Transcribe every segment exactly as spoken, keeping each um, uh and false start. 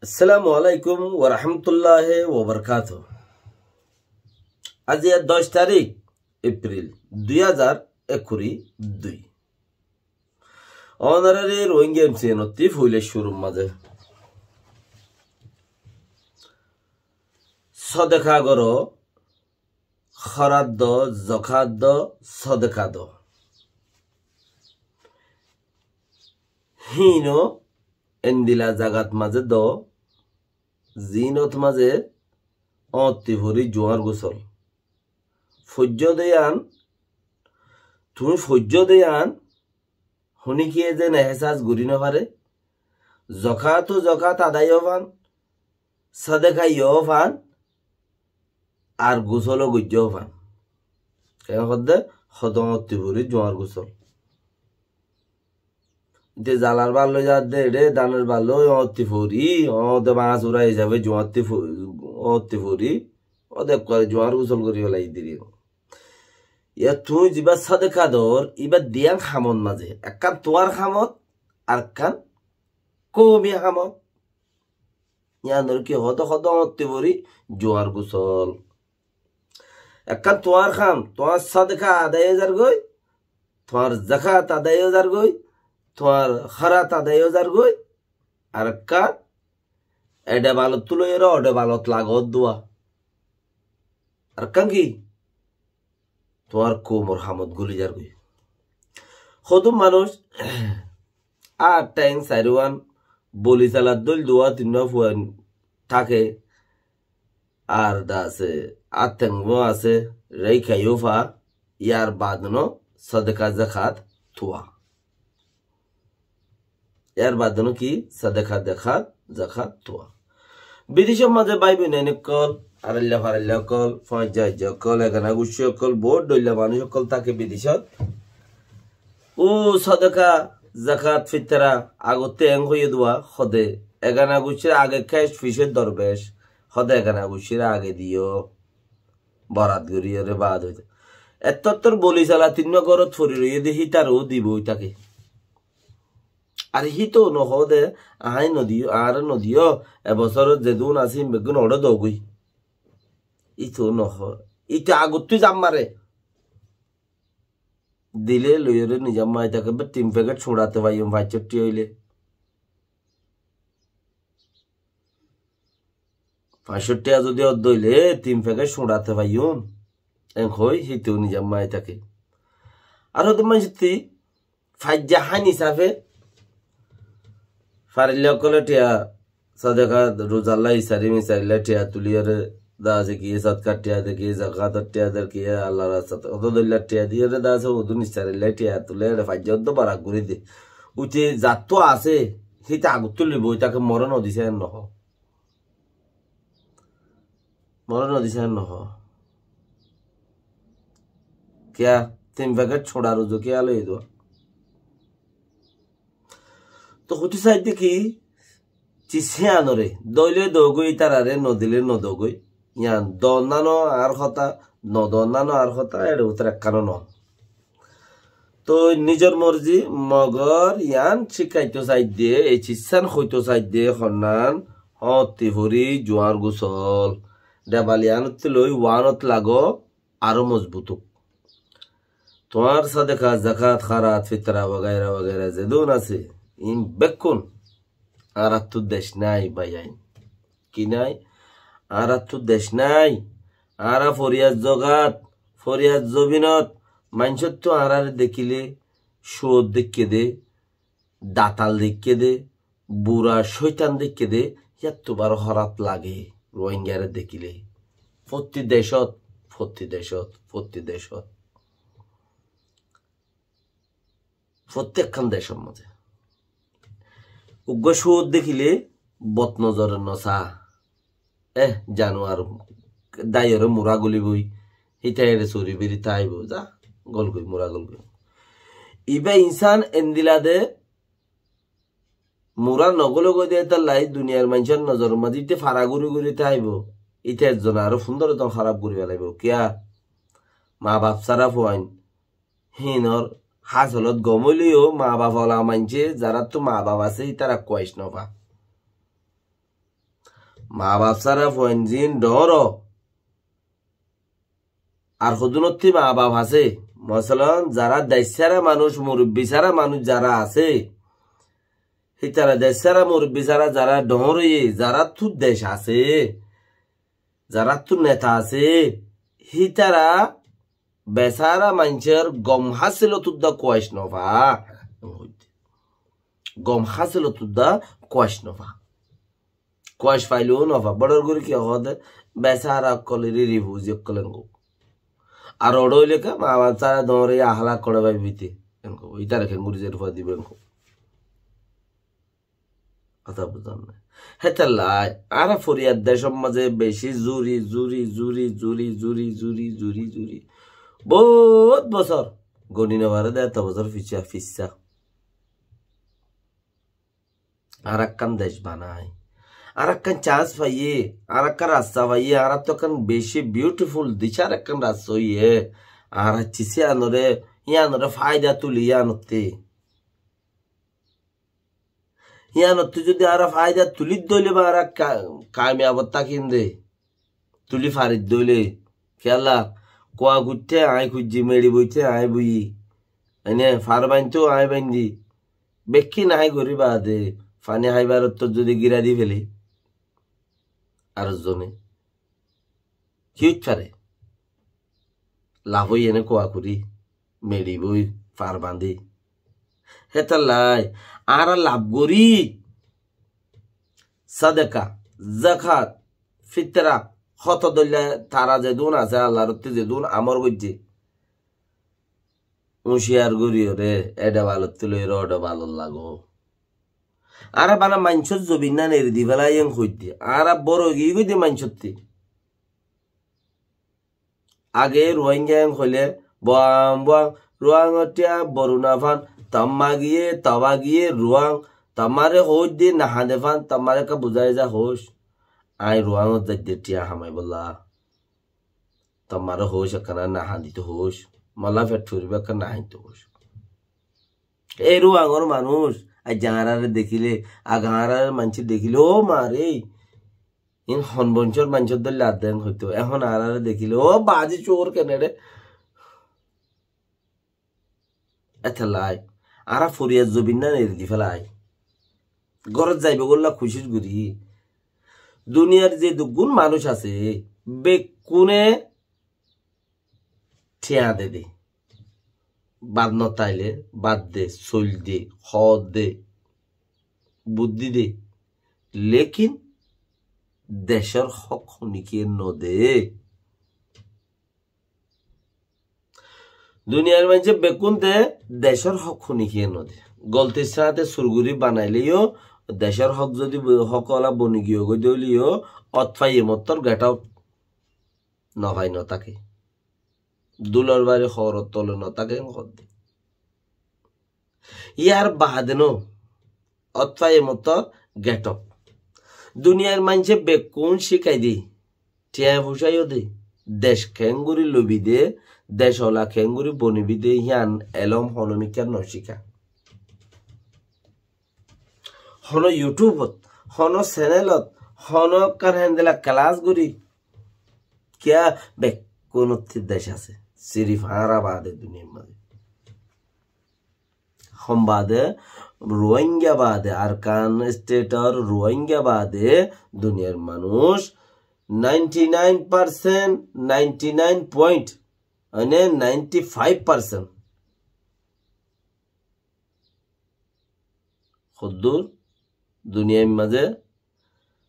Assalamu alaikum wa rahmatullahi wa barakatuhu. Aijja doc tarík Epril dui házar ekkuri dui. Ónorare Rohingya M C N ottú foila cúrur mazé sodeka goró, hórat do, zakat do, sodeka do. Híin ó endilla zagat mazé do, ziínot mazé ótti fori juár gusól. Foijjó de yián, tuñí foijjó de yián, honikiyé zeén ehsas gorí nofaré, zakat ó zakat adai ó fán, sodeka yó fán, ar gusól ó goijjó fán. Keén hoódde, hodó ótti fori juár gusól. Ite zalar ballói zadde, eçé danor ballói ótti fori, óde bañs ura hísabe juátti fo-, ótti fori, óde ekkore juár gusól gorí félai diri. Yá tuñí zibá sodeka dor, ibá diyán hamot mazé. Ekkán tuáñr hamot, arekkán koumi hamot. Yián ore ki hoóde, hodó ótti fori juár gusól. Ekkán tuáñr ham, tuáñr sodeka adai ó zargói, tuáñr zakat adai ó zargói, tuáñr hórat adai ó zargói, arekkán eçe balot tulói ore oçe balot lagódduwa. Arekkán ki? Tuáñr koumor hamot guli zargói. Hodún manúic ar theng sairuán boli salat dóil duwa tinnúa fuain táke, ar de asé, ar theng bó asé, reikka yó fa, yar baade no sodeka zakat tuwa. Yar baade no ki? Sodeka zakat, zakat tuwa. Bidecór mazé bái boin ókkol, arailla farailla ókkol, fuañijja aijja ókkol, egana guccí ókkol, bout dhoilla manúic ókkol táke bidecót. Ó sodeka, zakat, fitra, agottú eén hoiyé duwa, hode egana guccír age kec, fice dorbec, hode egana guccír age diyó, borat gorí ore baade. Ettó ettór boli sala tinnúa górot fori roiyé de, hítare ó diboi táke. Ar híte ó nohó de, aññí nodiyó, añáre nodiyó, e bosórot zedún asé, ín beggún oçé dogói. Íte ó nohó. Íte agottú zam mare. Dile loiyóre nizam mai táke, be tin fekét suñçate faiyum, fañs cót thiañ óile. Fañs cót thiañ zodi oddó óile, tin fekét suñçate faiyum. Eén hoi, híte ó nizam mai táke. Ar hodún maincótti faijja háin hísafe, farilla ókkole thiañ, sodeka, ruzalla isari misarilla thiañ tuliyóre, de asé kiyé sodkar thiañ de, kiyé zakator thiañ de, kiyé Allar rastat hodó dhoilla thiañ diyóre, de asé hodún isarilla thiañ tuliyóre, faijja oddó barak gorí de. Uite zattú asé, híte agottú loiboi táke, more nodisé eén nohó. More nodisé eén nohó. Kiyá? Tin fekét suñçar uzu kiyá loiyé duwa? Toh hotí saidde ki, cis híyanore, dóile dogói, ítarare nodile nodogói. Yián donnán ó añár hotá, nodonnán ó añár hotá, eçe bútore ekkán ó no. Toi nizor morzi, mogor yián cíkaitó saidde, ei ciccán hoitó saidde, honnán, hoñtti fori juár gusól. Dhebal yiánottú loi uánot lagó, aró mozbut ók. Tuáñr sodeka, zakat, hórat, fitra, wagaira wagaira zedún asé, iín bekkún añáráttu dec nái, báiyain. Ki nái? Añáráttu dec nái. Añára foriyar zogat, foriyar zobinot, maincóttu añáráre dekíle, cúor deikké dé, datal deikké dé, bura cóitan deikké dé, yáttu baró hóraf lage, Ruáingaré dekíle. Fottí decót, fottí decót, fottí decót. Fottí ekkán decór mazé. Uggúa cúor dekíle bot nozore nosá. Eh, januar, daiyoré mura gulibói, híte eçe sori beri táibo, za, golgói, mura golgói. Ibá insán endila de, mura nogulogói de, étalla duniyar maincór nozoror mazé íte fara guri guri táibo, íte ezzone aró fundoro zon hóraf guri félaibo. Kiyá? Mabaf sára fuain, híinor hásolot gom óileyo mabaf ola maincé, zaráttu mabaf asé, ítara kuaic nofa. Mabaf sára fuain zin dhoóñr. Ar hodúnottí mabaf asé. Mosolon, zará dec sára manúic, murubbi sára manúic zará asé, hítara dec sára, murubbi sára zará dhoóñr óiye, zaráttu dec asé, zaráttu neta asé, hítara besára maincór gom hásilot uddá kuac nofá. Gom hásilot uddá kuac nofá. Kuac faileyó nofá. Bóçor gorí kiyá hoóde? Besára ókkolore rifuzi ókkol engó. Ar oçé óile ká, mabaf sára dhoóñr óiye, ahála kore faibóite engó. Ítare kengóri zerfua dibó engó. Hotá buzón nái. Hétolla añára foriyar decór mazé beci zuri, zuri, zuri. Bout bosór. Goni nofaré de eto bosór fissá, fissá. Añára ekkán dec banai. Añára ekkán chance faiyé, añára ekkán rasta faiyé, añárattú ekkán beci beautiful dicár ekkán rasta óiye. Añára cisi anoré, iyanore faida tuli iyanottí. Iyanottú zodi añára faida tulí dóile ba añára ka-, kamiyabot tákim de. Tulí farit dóile. Kiyólla, kuwa kuitté aññí kuijjí, meçi boitté aññí boiyí. Ene far bainto aññí baindí. Bekkín aññí gorí baade, fani háibar ottót zodi gíra di féli, ar zone ki óit fare? Laf óiye né kuwa kurí, meçi boi, far bañdí. Hétolla añára laf gorí, sadaka, zakat, fitra, hoto dóilla tara zedún asé, Allar otté zedún amor goijjé. Uñciyar goríyoré, eçe balottú loiyóre oçe balot lago. Añára bana maincór zobinnán eri di félai en hoiddé. Añára boro giyí goidde maincótti. Age Ruáingga en hoilé, buam buam, Ruángor thiañ boru nofán, tomma giyé, toba giyé, Ruáng, tommaré hoóidde nahañde fán, tommaré ekká buzái za hoóic. Aññí Ruáñgot zaidde thiañ hamaibólla. Tommaré hoóic ekkán nahañdito hoóic. Molla fet foribó ekkán nahañdito hoóic. Ei Ruáñor manúic, aijja añáráre dekíle, age añáráre maincé dekíle, ó maré, in hon boncór maincór dóilla adde en hoitó. Ehón añáráre dekíle, ó bazi cóor keneré. Étella añára foriyar zobinnán eri di félai. Górot zaibogólla kucíc gorí. Duniyar ze duggún manúic asé, bekkúne thiañ de de. Bát no táile, bát de, soil de, hoór de, buddí de. Lékin decór hók honikiyé no de. Duniyar maincé bekkún de, decór hók honikiyé no de. Goltir sáñte sur gorí banaileyó, decór hók zodi bo-, hók ola boni giyói de óileyó, ót faiye mottór get aut. No fai no táke. Dulor bari hoóror tole no táke, hoódde. Yar baade no, ót faiye mottór get aut. Duniyar maincé bekkún cíkai de, thiañ fucáiyo de, dec keéngorí lobi de, dec ola keéngorí bonibi de, yían elóm honomikká no cíka. Hono YouTube ot, hono channel ot, hono ekkán héndilla kelas gorí, kiyá bekkúnottí dec asé, sirif añára baade duniyar mazé. Hom baade, Ruáingga baade, Arkan state or Ruáingga baade duniyar manúic ninety nine percent, ninety nine point, mane ninety five percent. Hoddúr duniyar mazé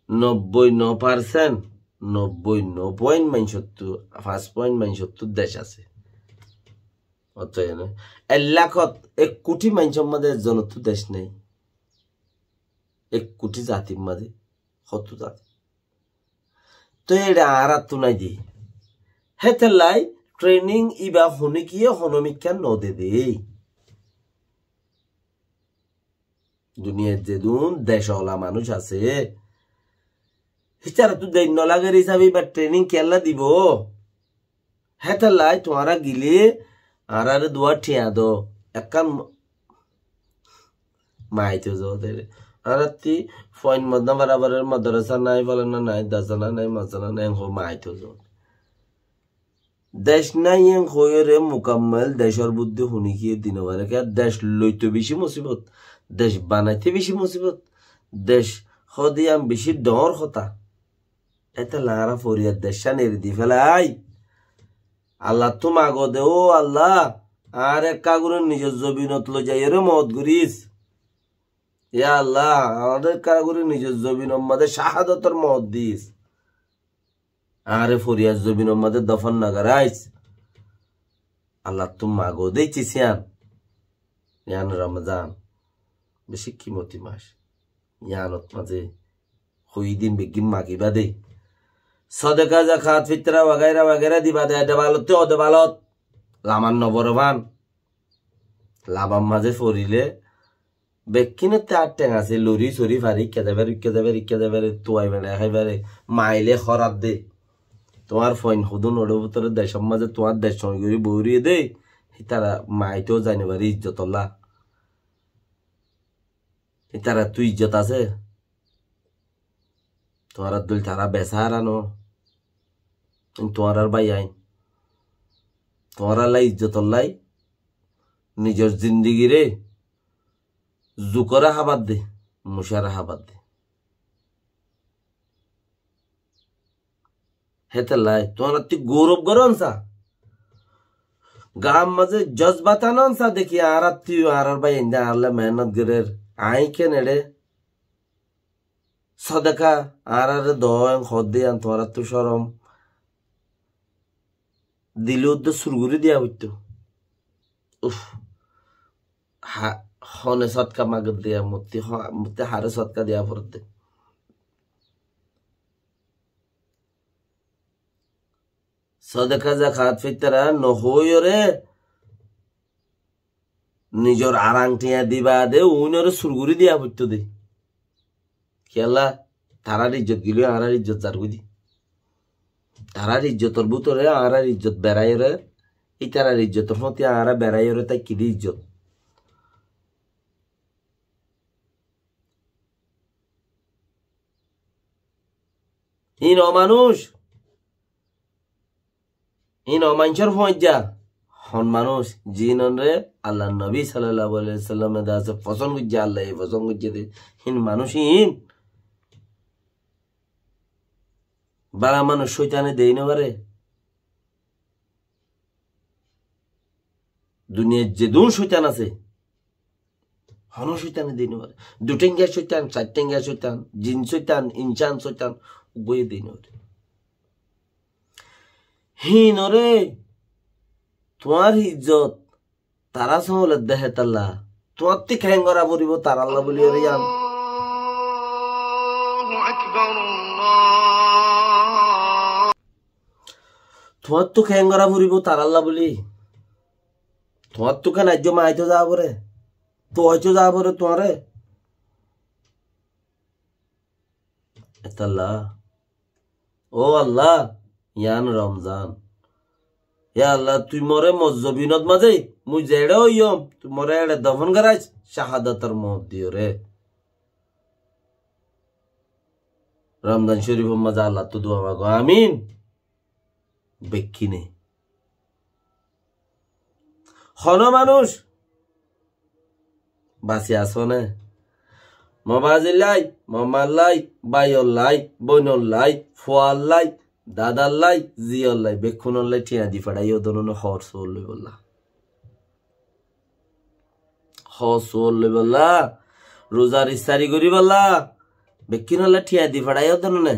nobboi no percent, nobboi no point maincóttu, fañs point maincóttu dec asé. Ótoi ene ek lakót ek kuthí maincór mazé ekzonottu dec nái. Ek kuthí zatir mazé hottú zati. Toi eçe añárattu nái de. Hétellai training iba honikiyé honomikká no de de. Duniyait zedún dec ola manúic asé, hítarattu dec no lager hísabe iba training kiyólla dibo? Hétellai tuáñra gile añáráre duwá thiañ do. Ekkán maito zo de, Añárattú fuain modna barabaror madrasa nái, falana nái, dasana nái, masana nái, en hoó maáito zon. Dec nái en hoiyóre mukammel decór buddí huni kiyé di no fare. Kiyá dec loito bicí musibot, dec banaite bicí musibot, dec hoó de yián bicí doñr hotá. Étella añára foriyad deccán eri di félai. Allattú mago de, ó Alla, añáre ekká gorí nizor zobinot loi zaiyóre moot goris. Ya Alla, añáre ekká gorí nizor zobinor mazé cahádotor moot dis. Añáre foriyar zobinor mazé dofon no goráis. Allattú mago de iccí siyan. Yián Ramzan. Bicí kimoti mac. Yiánot mazé hoidin beggín magiba de. Sodeka, zakat, fitra, wagaira wagaira diba de, ede balot te ode balot. Laman no boro fan. Laman mazé forile bekkínottú ar theng asé, lori sori fare, ikká zai fare, ikká zai fare, ikká zai fare, tuai beçai hái fare, maile hórat de. Tuáñr fuain hodún óre bútore decór mazé tuáñr dec soi gorí boóri de, ítara maáito zai no fare izzotolla. Ítarattú izzot asé? Tuáñrar dóil tará besára no. Ín tuáñrar bái ain. Tuáñrallá izzotollá nizor zindigiré zukóre hábar de, mucáre hábar de. Hétolla tuáñrattú gourob gorón sa. Gaar mazé jozba tanon sa de ki añárattú, añárar bái ain de añálla mehénnot gorér. Aññí ken eçé sodeka, añáráre do en hoó de yián tuáñrattú corom dile uddé sur gorí diya foittó. Uf, ha, hone sodka magor de yián, mottí ho-, mottí haré sodka diya foredde. Sodeka, zakat, fitra no hoiyóre nizor arang thiañ diba de, uinore sur gorí diya foittó de. Kiyólla? Tarár izzot gilói añárar izzot zargói de. Tarár izzotor bútore añárar izzot beráiyore, ítarar izzotor fóti añára beráiyore táikki de izzot. Híin o manúic, híin o maincór fuañijja, hon manúic, ziínoré Allar nobi sallallahu alaihi wasallame de asé fosón goijjé, Allaye fosón goijjé de, híin manúic híin. Bála manúic cóitane dei no fare. Duniyait zedún cóitan asé, honó cóitane dei no fare. Du théngiya cóitan, sair théngiya cóitan, jin cóitan, incán cóitan, uggúaye dei no fare. Híinoré tuáñr izzot tará sóoledde hétalla. Tuáñttú keén gorá foribó tarálla bóli ore yián. Allahu Akbar, Allah. Tuáñttú keén gorá foribó tarálla bóli. Tuáñttú keén aijjó maáito zaá foré, tuáito zaá foré tuáñre. Hétalla. Ó Allah, yián Romzan. Ya Allah, tui more mor zobinot mazé, mui zeçé óiyom, tui more eçé dofon goráis, cahádotor moot diyóre. Romzan córifor mazé Allattú dua mago. Amin. Bekkíne. Honó manúic basi asó né? Mo bazillái, mo mallái, báiyollái, bóinollái, fuallái, dadallái, zíyollái, bekkúnollái thiañ di feçáiyo dónone hoor suor loibollá. Hoor suor loibollá, ruzar iftari goríbollá, bekkúnollái thiañ di feçáiyo dónone.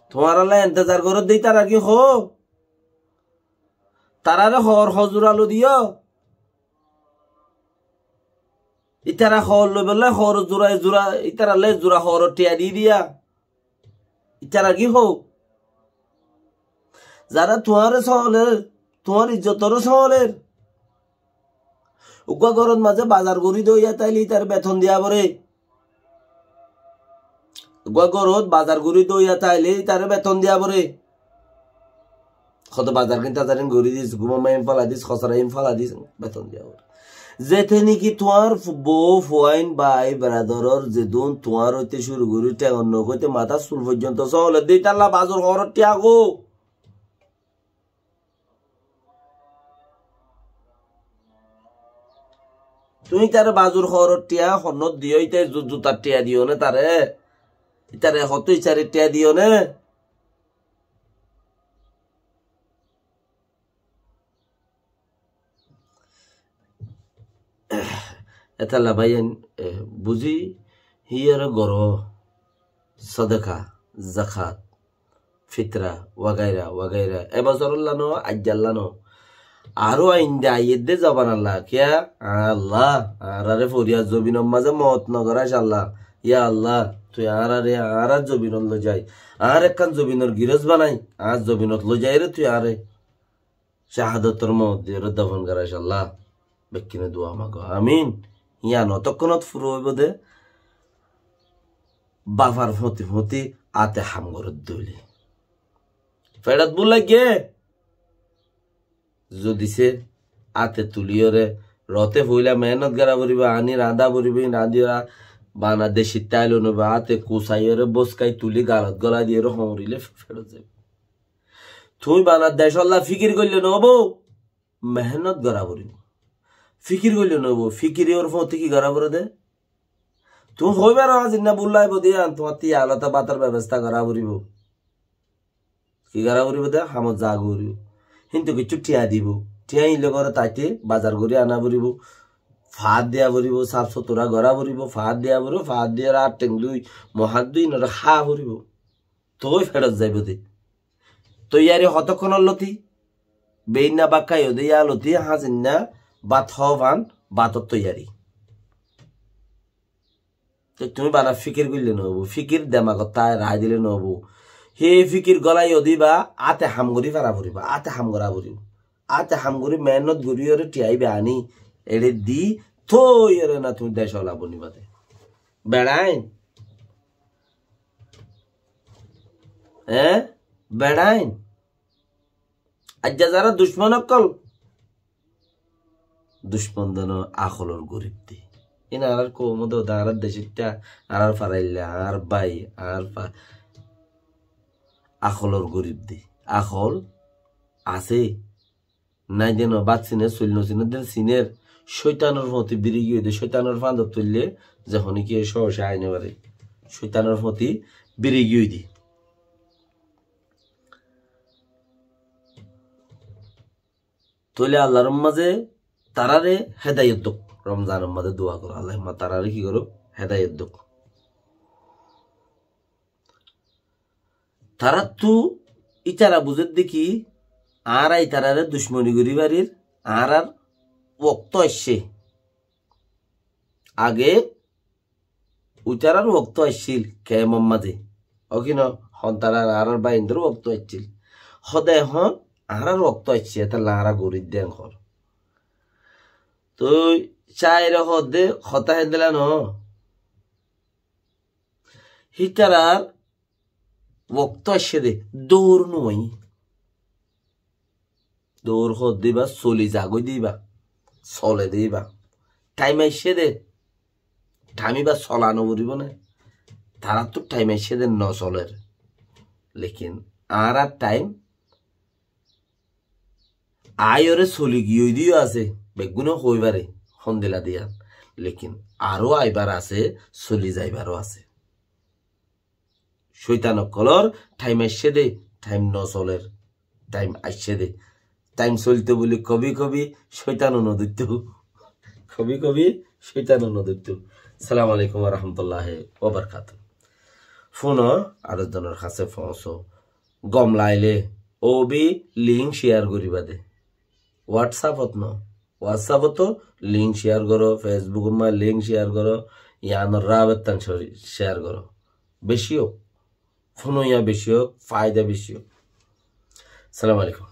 Tuáñrallá entezar goródde ítarar ki hoó? Taráre hoor hozur alu diyó. Ítara hoor loibollá hoor zura, zura, ítarallá zura hoor thiañ di diya. Ítarar ki hoó? Zará tuáñre sóoler, tuáñr izzotoré sóoler. Uggúa górot mazé bazar gorí dóiya táile ítare beton diya foré. Uggúa górot bazar gorí dóiya táile ítare beton diya foré. Hoto bazar kinta zarin gorí dis, guma main fala dis, hosara in fala dis, beton diya foré. Zete niki tuáñr fu-, bou, fuain, bái, beradoror zedún tuáñr óite cúru gorí théngor nok óite matár sul foijjonto sóoledde, ítalla bazur hoóror thiañ gó. Tuñí taré bazur hoóror thiañ honnót diyó, íte zu-, zutar thiañ diyó né taré? Ítare hoto isarir thiañ diyó né? Etalla báiyain, e, buzí híyore goró, sodeka, zakat, fitra, wagaira, wagaira. E bosórolla no, aijjalla no. Aró ainda aiyédde zobanalla. Kiyá? Añálla, añáráre foriyar zobinor mazé moot no gorás Allah. Ya Allah, tui añáráre añárár zobinot loi zai. Añár ekkán zobinor girós banai, añár zobinot loi zaiyóre tui añáre cahádotor moot diyóre dofon gorás Allah. Bekkúne dua mago. Amin. Yián otókkonot fura óibo de. Bafar fóti fóti áte ham gorédde óile. Feçot búk laiggé. Zodi se áte tuliyóre roté foila mehénot gorá foribó, aní rañdá foribó, ín rañdiyóre bana decit táile no óibo, áte kusaiyóre boskai tuli galot golai diyóre hoñrile feçot zaibo. Tuñí bana decólla fíkir goille no óibo, mehénot gorá foribó. Fíkir goille no óibo, fíkiror fóti ki gorá foré de? Tuñí hoibar azinnabullah ibodiyán, tuáñttú yalota bátor bebosta gorá foribó. Ki gorá foribó de? Hamot za goribó. Híntu kiccú thiañ dibó. Thiañ ín loi goré taite bazar gorí ana foribó. Faát diya foribó, saf sutura gorá foribó, faát diya foribó, faát diyóre át theng dúi, muh hát dúi, ínore há foribó. Toi feçot zaibó de. Toiyari hotókkonor lóti? Beinna bát háiyo de yá lóti, háñsinna bát hófan, bátor toiyari. Te tuñí bana fíkir goille no óibo, fíkir demagot tái raái dile no óibo. Hé fíkir golaiyo diba, áte ham gorí fara foribó, áte ham gorá foribó. Áte ham gorí mehénot goríyóre thiañ íba aní, eçé di, tói ere na tuñí decola boniba de. Beçain. Eé? Beçain. Aijja zará ducmon ókkol, ducmon dóno akolor gorib de. Ín añárar koum de, añárar decitta, añárar farailla, añár bái, añár fa-, akolor gorib de. Akol asé. Nai de no, bát siner, soil no siner, den siner. Cóitanor fóti biri giyói de, cóitanor fáñdot toille, ze honikiyé cóo cóo aine fare. Cóitanor fóti biri giyói de. Tóile Allar mazé taráre hédayot douk. Romzanor mazé dua goró, Allahumma taráre ki goró? Hédayot douk. Taráttu ítara buzédde ki, añára ítarare ducmoni gorí farir, añárar wokto aiccé. Age ítarar wokto aiccíl kemor mazé. Ó ki no, hon tarar añárar báindor wokto aiccíl. Hóde ehón añárar wokto aiccé, étalla añára gorídde ehón. Toi cáire hóde hotá héndilla no. Hítarar wokto aiccé dé, dóur nuaiyé. Dóur hoódde íba, soli zagói dé íba, sole dé íba. Thaim aiccé dé, thaim íba sola no foribó né? Taráttu thaim aiccé dé no soler. Lekin añárar thaim aiyóre soli giyói dé yó asé, beggúne hoi fare, hondilla diyan. Lekin aró aibar asé, soli zaibaró asé. Cóitan ókkolór thaim aiccé dé, thaim no soler, thaim aiccé dé. Thaim solto buli kobi kobi cóitano no dóitto. Kobi kobi cóitano no dóitto. Assalamu alaikum wa rahmatullahi wa barakatuhu. Fúno aró zonor hañsé foóñso. Gom laile óbi link share goriba de. WhatsApp ot no. WhatsApp ot link share goró, Facebook ot ma link share goró, yiánor rabettan share goró. Beci ók. Fúno yián beci ók, faida beci ók. Assalamu alaikum.